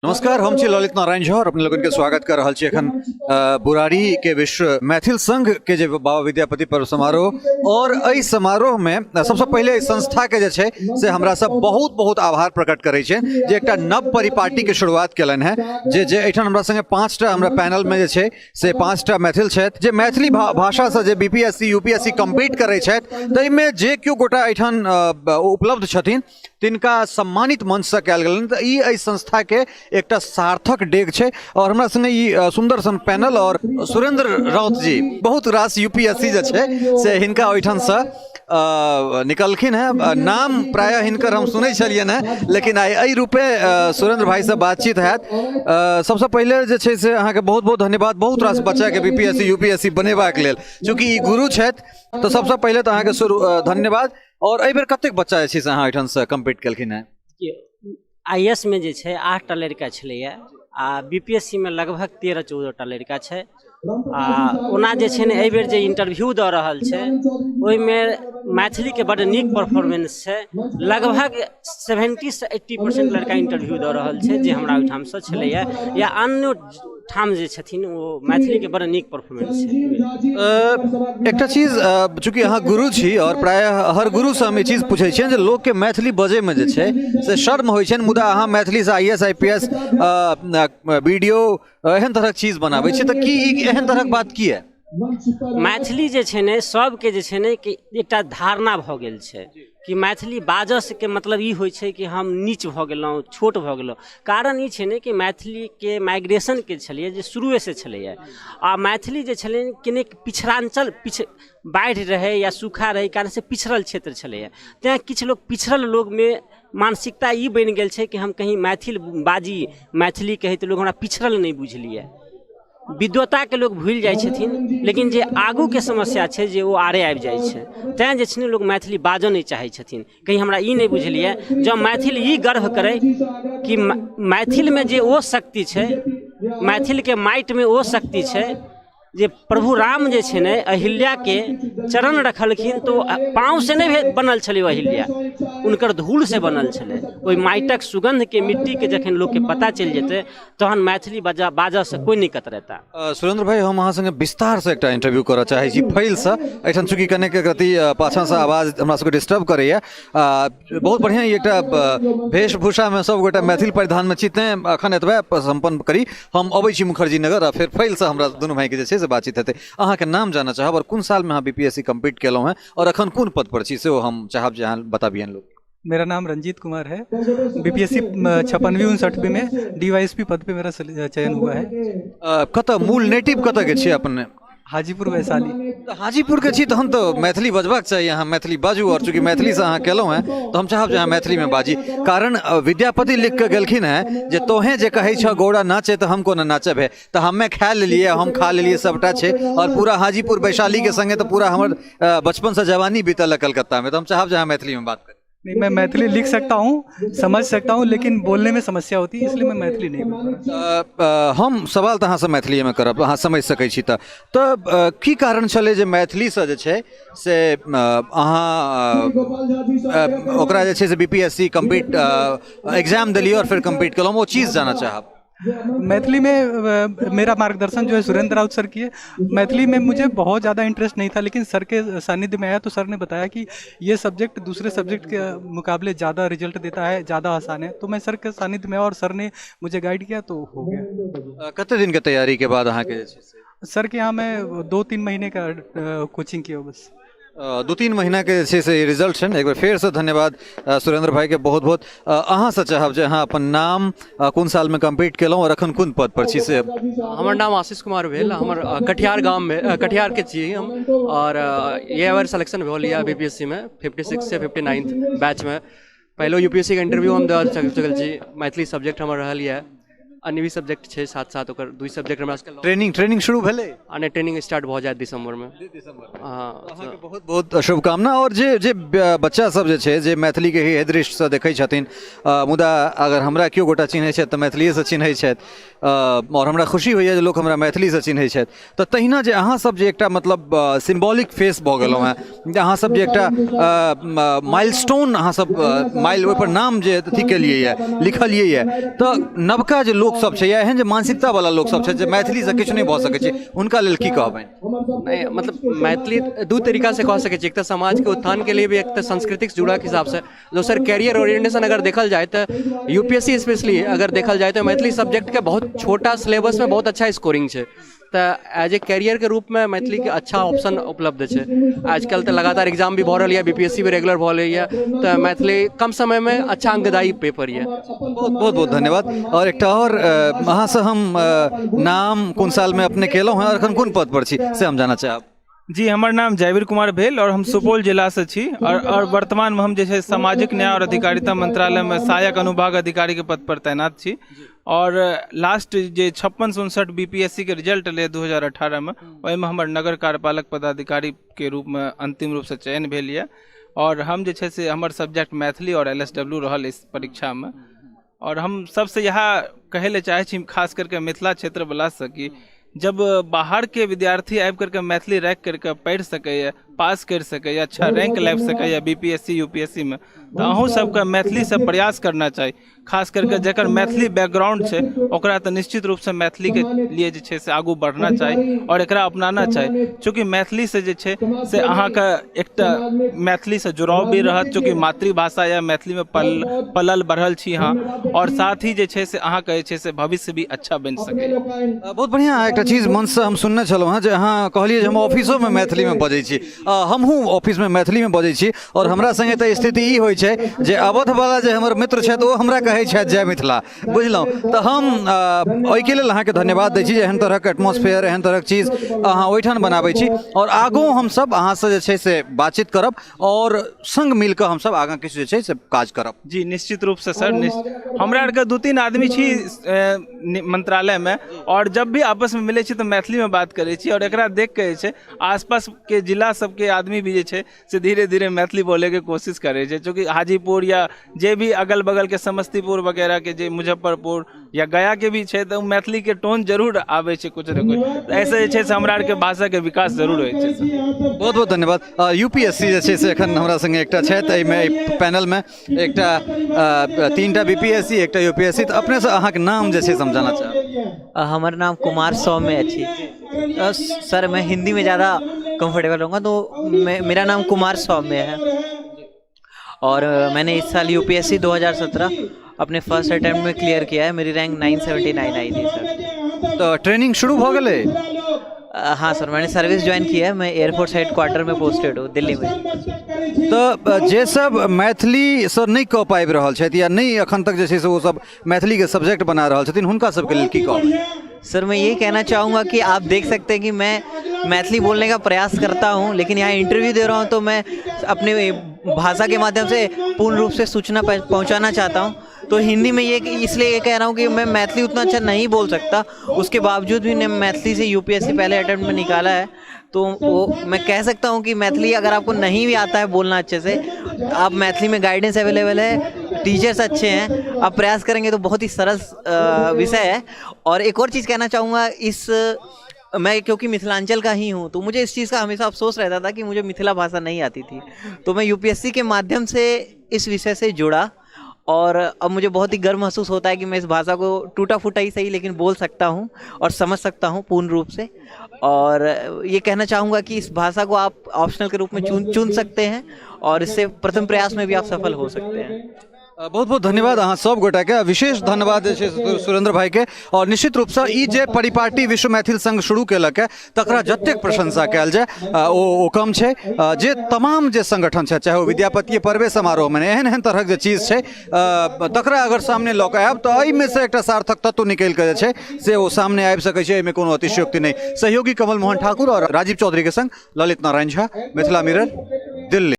नमस्कार, हम छी ललित नारायण झा और अपने लोगन के स्वागत कर रहल छी एखन बुराड़ी के विश्व मैथिल संघ के जे बाबा विद्यापति पर्व समारोह और एहि समारोह में सबसे पहिले एहि संस्था के जे छै से हमरा सब बहुत बहुत आभार प्रकट करै छै जे एकटा नव परिपाटी के शुरुआत केलनि हेँ जे जे एहिठाम हमरा संगे 5टा हमरा पैनल में जे छै से 5टा मैथिल छथि जे मैथिली भाषासँ जे B P S C U P S C compete करै छथि, ताहिमे जे केओ गोटा एहिठाम उपलब्ध छथिन तिनका सम्मानित मंचसँ कयल गेलनि। तऽ ई एहि संस्थाके एकटा सार्थक डेग छै और हमरा संगे ई सुन्दर सन पैनल और सुरेंद्र राउत जी बहुत रास यू पी एस सी जे छै से हिनका ओहिठामसँ निकलखिन हेँ। नाम प्रायः हिनकर हम सुनै छलियनि हेँ, लेकिन आइ एहि रूपे सुरेंद्र भाइसँ बातचीत हैत। सबसँ पहिले जे छै से अहाँके बहुत बहुत धन्यवाद बहुत रास बच्चाके B P S C U P S C बनेबाक लेल, चूँकि ई गुरु छथि तऽ सबसँ पहिले तऽ अहाँके शुरू धन्यवाद। और एहि बेर कतेक बच्चा जे छै से अहाँ एहिठामसँ कम्पीट केलखिन हेँ? I S मे जे छै 8टा लड़का छलैए आ बी पी एस सी मे लगभग 13-14टा लड़का छै। आ ओना जे छै ने एहिबेर जे इंटरव्यू दऽ रहल छै ओहिमे मैथिलीके बड्ड नीक परफॉर्मेंस छै, लगभग 70 से 80% लड़का इंटरव्यू दऽ रहल छै जे हमरा ओहिठामसँ छलैए या अन्य ठाम जे छथिन ओ मैथिलीके बड़ नीक परफॉर्मेंस छै। एकटा चीज, चूँकि अहाँ गुरु छी और प्रायः हर गुरुसँ हम ई चीज पूछै छियनि जे लोकके मैथिली बजैमे जे छै से शर्म होइ छनि, मुदा अहाँ मैथिलीसँ I S I P S B D O एहन तरहक चीज बनाबै छी, तऽ की ई एहन तरहक बात किया? मैथिली जे छै ने सबके जे छै ने कि एकटा धारणा भऽ गेल छै कि मैथिली बाजऽके मतलब ई होइ छै कि हम नीच भऽ गेलहुँ, छोट भऽ गेलहुँ। कारण ई छै ने कि मैथिलीके माइग्रेशनके छलैए जे शुरुएसँ छलैए आ मैथिली जे छलै कनिक पिछड़ाञ्चल बाढ़ि रहै या सूखा रहै कारणसँ पिछड़ल क्षेत्र छलैए, तैँ किछु लोक पिछड़ल लोकमे मानसिकता ई बनि गेल छै कि हम कहीँ मैथिल बाजी, मैथिली कहै तऽ लोक हमरा पिछड़ल नहि बुझि लिए। विद्वताके लोक भूलि जाइ छथिन, लेकिन जे आगूके समस्या छै जे ओ आरे आबि जाइ छै, तैँ जे छै ने लोक मैथिली बाजऽ नहि चाहै छथिन। कहीं हमरा ई नहि बुझलियै, जँ मैथिल ई गर्व करै कि मैथिलमे जे ओ शक्ति छै, मैथिलके माटिमे ओ शक्ति छै जे प्रभु राम जे छै ने अहिल्याके चरण रखलखिन तऽ ओ पाँवसँ नहि बनल छलै ओ अहिल्या, हुनकर धूलसँ बनल छलै। ओहि माटिक सुगन्धके मिट्टीके जखन लोकके पता चलि जेतै तहन मैथिली बाजऽसँ कोइ नहि कतरेता। सुरेंद्र भाई, हम अहाँ संगे विस्तारसँ एकटा इंटरव्यू करऽ चाहै छी फैलसँ। एहिठाम चूँकि कनेक रति पाछाँसँ आवाज हमरा सबके डिस्टर्ब करैए। बहुत बढ़िआँ ई एकटा वेशभूषामे सब गोटा मैथिल परिधानमे छी, तैँ एखन एतबे सम्पन्न करी। हम अबै छी मुखर्जी नगर आ फेर फैलसँ हमरा दुनू भाइके जे छै से बातचीत हेतै। अहाँके नाम जानऽ चाहब और कोन सालमे अहाँ बी पी एस सी कम्प्लीट केलहुँ हेँ और एखन कोन पदपर छी सेहो हम चाहब जे अहाँ बताबियनि लोक। मेरा नाम रंजीत कुमार है, बीपीएससी 56वीं 59वीं में डीवाईएसपी पद पे मेरा चयन हुआ है। कतऽ मूल नेटिव कतऽ के छियै अपने? हाजीपुर वैशाली। तऽ हाजीपुर के छी तहन तऽ मैथिली बजबाक चाही, अहाँ मैथिली बाजू। और चूँकि मैथिलीसँ अहाँ केलहुँ हेँ तऽ हम चाहब जे अहाँ मैथिलीमे बाजी, कारण विद्यापति लिख कऽ गेलखिन हेँ जे तोहें जे कहै छह गौरा नाचे तऽ हम कोना नाचब हे, तऽ हमे खा लेलियै, हम खा लेलियै सबटा छै। और पूरा हाजीपुर वैशालीके संगे तऽ पूरा हमर बचपनसँ जवानी बीतल है कलकत्तामे, तऽ हम चाहब जे अहाँ मैथिलीमे बात करी। नहीं, मैं मैथिली लिख सकता हूँ, समझ सकता हूँ, लेकिन बोलने में समस्या होती है, इसलिए मैं मैथिली नहीं बोल पा रहा। हम सवाल तऽ अहाँसँ मैथिलीएमे करब, अहाँ समझि सकै छी। तऽ की कारण छलै जे मैथिलीसँ जे छै से अहाँ ओकरा जे छै से B P S C compete exam देलियै आओर फेर कम्पीट केलहुँ, ओ चीज जानऽ चाहब। मैथिली में मेरा मार्गदर्शन जो है सुरेंद्र राउत सर किए। मैथिली में मुझे बहुत ज़्यादा इंटरेस्ट नहीं था, लेकिन सर के सानिध्य में आया तो सर ने बताया कि ये सब्जेक्ट दूसरे सब्जेक्ट के मुकाबले ज़्यादा रिजल्ट देता है, ज़्यादा आसान है। तो मैं सर के सानिध्य में आया और सर ने मुझे गाइड किया तो हो गया। कते दिन के तैयारी के बाद अहाँके जे छै से? सर के यहाँ मैं 2-3 महीने का कोचिंग किया बस। 2-3 महीनाके जे छै से रिजल्ट छनि। एक बेर फेरसँ धन्यवाद सुरेंद्र भाइके बहुत बहुत। अहाँसँ चाहब जे अहाँ अपन नाम, कोन सालमे कम्प्लीट केलहुँ आओर अखन कोन पद पर छी से। हमर नाम आशीष कुमार भेल, हमर कटिहार गाममे, कटिहारके छी हम और इएह बेर सिलेक्शन भेल यऽ बी पी एस सी मे 56 से 59 बैचमे। पहिलो यू पी एस सी के इंटरव्यू हम दऽ चुकल छी, मैथिली सब्जेक्ट हमर रहल यऽ। अन्य भी सब्जेक्ट छै साथ साथ ओकर दुइ सब्जेक्ट हमरा सबके ट्रेनिंग ट्रेनिंग शुरू भेलै? आ नहि, ट्रेनिंग स्टार्ट भऽ जायत दिसम्बरमे। हँ। अहाँके बहुत बहुत शुभकामना। आओर जे जे बच्चा सब जे छै जे मैथिलीके ही दृष्टिसँ देखै छथिन, मुदा अगर हमरा केओ गोटा चिन्है छथि तऽ मैथिलीएसँ चिन्है छथि, आओर हमरा खुशी होइए जे लोक हमरा मैथिलीसँ चिन्है छथि। तऽ तहिना जे अहाँसब जे एकटा मतलब सिम्बॉलिक फेस भऽ गेलहुँ हेँ, जे अहाँसब जे एकटा माइलस्टोन अहाँसब माइल ओहिपर नाम जे अथी केलियै यऽ, लिखलियै यऽ, तऽ नवका जे लोकसब छै या एहन जे मानसिकतावला लोकसब छै जे मैथिलीसँ किछु नहि भऽ सकै छै, हुनका लेल की कहबनि? नहि, मतलब मैथिली दू तरीकासँ कह सकै छी। एक तऽ समाजके उत्थानके लिए भी, एक तऽ सांस्कृतिक जुड़ावके हिसाबसँ, दोसर कैरियर ओरिएंटेशन अगर देखल जाय तऽ U P S C specially अगर देखल जाय तऽ मैथिली सब्जेक्टके बहुत छोटा सिलेबसमे बहुत अच्छा स्कोरिंग छै। तऽ एज ए कैरियरके रूपमे मैथिलीके अच्छा ऑप्शन उपलब्ध छै। आजकल तऽ लगातार एग्जाम भी भऽ रहल यऽ, बी पी एस सी भी रेगुलर भऽ रहल यऽ, तऽ मैथिली कम समयमे अच्छा अंकदायी पेपर यऽ। बहुत बहुत बहुत धन्यवाद। आओर एकटा आओर अहाँसँ हम नाम, कोन सालमे अपने केलहुँ हँ और एखन कोन पद पर छी, से हम जानऽ चाहब। जी, हमर नाम जयवीर कुमार भेल आओर हम सुपौल जिलासँ छी आओर वर्तमानमे हम जे छै सामाजिक न्याय आओर अधिकारिता मन्त्रालयमे सहायक अनुभाग अधिकारीके पदपर तैनात छी। आओर लास्ट जे 5659 बी पी एस सी के रिजल्ट एलै 2018मे, ओहिमे हमर नगर कार्यपालक पदाधिकारीके रूपमे अन्तिम रूपसँ चयन भेल यऽ। आओर हम जे छै से हमर सब्जेक्ट मैथिली आओर एल एस डब्ल्यू रहल इस परीक्षामे। आओर हम सबसँ इएह कहै लए चाहै छी, खास करके मिथिला क्षेत्रवलासँ, कि जब बाहरके विद्यार्थी आबि करके मैथिली राखि करके पढ़ि सकैए, पास करि सकैए, अच्छा रैंक लाबि सकैए B P S C, U P S C मे, तऽ अहूँ सबके मैथिलीसँ प्रयास करना चाही। खास करके जकर मैथिली बैकग्राउंड छै, ओकरा तऽ निश्चित रूपसँ मैथिलीके लिए जे छै से आगू बढ़ना चाही आओर एकरा अपनाना चाही। चूँकि मैथिलीसँ जे छै से अहाँके एकटा मैथिलीसँ जुड़ाव भी रहत, चूँकि मातृभाषा यऽ, मैथिलीमे पलल बढ़ल छी अहाँ, आओर साथ ही जे छै से अहाँके जे छै से भविष्य भी अच्छा बनि सकैए। बहुत बढ़िआँ। एकटा चीज मनसँ हम सुनने छलहुँ हेँ जे अहाँ कहलियै जे हम ऑफिसोमे मैथिलीमे बजै छी। हमहूँ ऑफिसमे मैथिलीमे बजै छी आओर हमरा सङ्गे तऽ स्थिति ई होइ छै जे अवधवला जे हमर मित्र छथि, ओ हमरा कहै छथि जय मिथिला, बुझलहुँ? तऽ हम ओहिके लेल अहाँके धन्यवाद दै छी जे एहन तरहक एटमोस्फेयर, एहन तरहक चीज अहाँ ओहिठाम बनाबै छी। आओर आगू हमसब अहाँसँ जे छै से बातचीत करब आओर सङ्ग मिलकऽ हमसब आगाँ किछु जे छै से काज करब। जी, निश्चित रूपसँ सर। हमरा आरके दू तीन आदमी छी मंत्रालयमे आओर जब भी आपसमे मिलै छी तऽ मैथिलीमे बात करै छी। आओर एकरा देख कऽ जे छै आसपासके जिला सबके आदमी भी जे छै से धीरे धीरे मैथिली बोलैके कोशिश करै छै। चूँकि हाजीपुर या जे भी अगल बगलके समस्तीपुर वगैरहके जे मुजफ्फरपुर या गयाके भी छै, तऽ ओ मैथिलीके टोन जरूर आबै छै किछु ने किछु। तऽ एहिसँ जे छै से हमरा आरके भाषाके विकास जरूर होइ छै सर। बहुत बहुत धन्यवाद। यू पी एस सी जे छै से एखन हमरा सङ्गे एकटा छथि एहिमे, एहि पैनलमे एकटा तीनटा बी पी एस सी, एकटा यू पी एस सी। तऽ अपनेसँ अहाँके नाम जे छै से हम जानऽ चाहब। हमर नाम कुमार सौम्य अछि सर। मैं हिंदी में ज़्यादा कंफर्टेबल रहूँगा, तो मेरा नाम कुमार सौम्य है और मैंने इस साल यूपीएससी 2017 अपने फर्स्ट अटेम्प्ट में क्लियर किया है। मेरी रैंक 979 आई थी सर। तऽ ट्रेनिंग शुरू भऽ गेलै? हाँ सर, मैंने सर्विस ज्वाइन किया है। मैं एयरफोर्स हेड क्वार्टर में पोस्टेड हूँ दिल्ली में। तऽ जे सब मैथिलीसँ नहि कऽ पाबि रहल छथि या नहि एखन तक जे छै से ओ सब मैथिलीके सब्जेक्ट बना रहल छथिन, हुनका सबके लेल की कहब? सर, मैं यही कहना चाहूँगा कि आप देख सकते हैं कि मैं मैथिली बोलने का प्रयास करता हूँ, लेकिन यहाँ इंटरव्यू दे रहा हूँ, तो मैं अपने भाषा के माध्यम से पूर्ण रूप से सूचना पहुँचाना चाहता हूँ, तो हिंदी में। ये इसलिए ये कह रहा हूँ कि मैं मैथिली उतना अच्छा नहीं बोल सकता, उसके बावजूद भी मैं मैथिली से यूपीएससी पहले अटेम्प्ट में निकाला है। तो वो मैं कह सकता हूँ कि मैथिली अगर आपको नहीं भी आता है बोलना अच्छे से, आप मैथिली में गाइडेंस अवेलेबल है, टीचर्स अच्छे हैं, आप प्रयास करेंगे तो बहुत ही सरल विषय है। और एक और चीज़ कहना चाहूँगा, इस मैं क्योंकि मिथिलांचल का ही हूँ, तो मुझे इस चीज़ का हमेशा अफसोस रहता था कि मुझे मिथिला भाषा नहीं आती थी। तो मैं यूपीएससी के माध्यम से इस विषय से जुड़ा और अब मुझे बहुत ही गर्व महसूस होता है कि मैं इस भाषा को टूटा फूटा ही सही, लेकिन बोल सकता हूँ और समझ सकता हूँ पूर्ण रूप से। और ये कहना चाहूँगा कि इस भाषा को आप ऑप्शनल के रूप में चुन चुन सकते हैं और इससे प्रथम प्रयास में भी आप सफल हो सकते हैं। बहुत बहुत धन्यवाद अहाँ सब गोटाके। विशेष धन्यवाद जे छै से सुरेंद्र भाईके। आओर निश्चित रूपसँ ई जे परिपाटी विश्व मैथिल संघ शुरू केलक है, तकरा जतेक प्रशंसा कयल जाय ओ कम छै। जे तमाम जे संगठन छै, चाहे ओ विद्यापति पर्वे समारोहमे एहन एहन तरहक जे चीज छै, तकरा अगर सामने लऽ कऽ आयब तऽ एहिमे से एकटा सार्थक तत्व निकलि कऽ जे छै से ओ सामने आबि सकै छै, एहिमे कोनो अतिशयोक्ति नहि। सहयोगी कमल मोहन ठाकुर आओर राजीव चौधरीके संग ललित नारायण झा, मिथिला मिरर, दिल्ली।